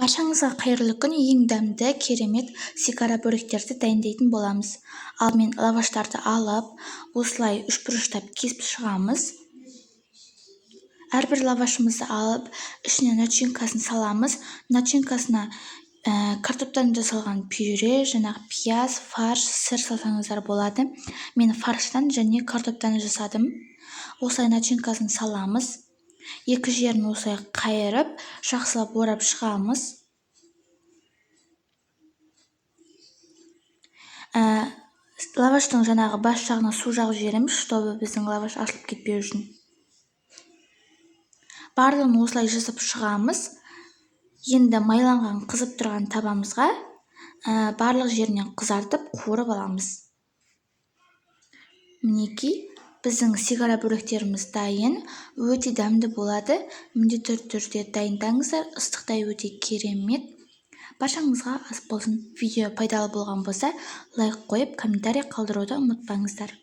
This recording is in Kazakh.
Баршаңызға қайырлы күн! Ең дәмді, керемет сигара бөректерді дайындайтын боламыз. Алдымен лаваштарды алып, осылай үшбұрыштап кесіп шығамыз. Әрбір лавашымызды алып, ішіне начинкасын саламыз. Начинкасына картоптан жасалған пюре, жаңағы пияз, фарш, сыр салсаңыздар болады. Мен фарштан және картоптан жасадым. Осылай начинкасын саламыз. Екі жерін осылай қайырып, жақсылап орап шығамыз. Лаваштың жаңағы бас жағына су жағып жібереміз, чтобы біздің лаваш ашылып кетпеу үшін. Барлығын осылай жасап шығамыз. Енді майланған, қызып тұрған табамызға барлық жерінен қызартып, қуырып аламыз. Мінекей, біздің сигара бөректеріміз дайын, өте дәмді болады. Міндетті түрде дайындаңыздар, ыстықтай өте керемет. Баршаңызға ас болсын. Видео пайдалы болған болса, лайк қойып, комментарий қалдыруды ұмытпаңыздар.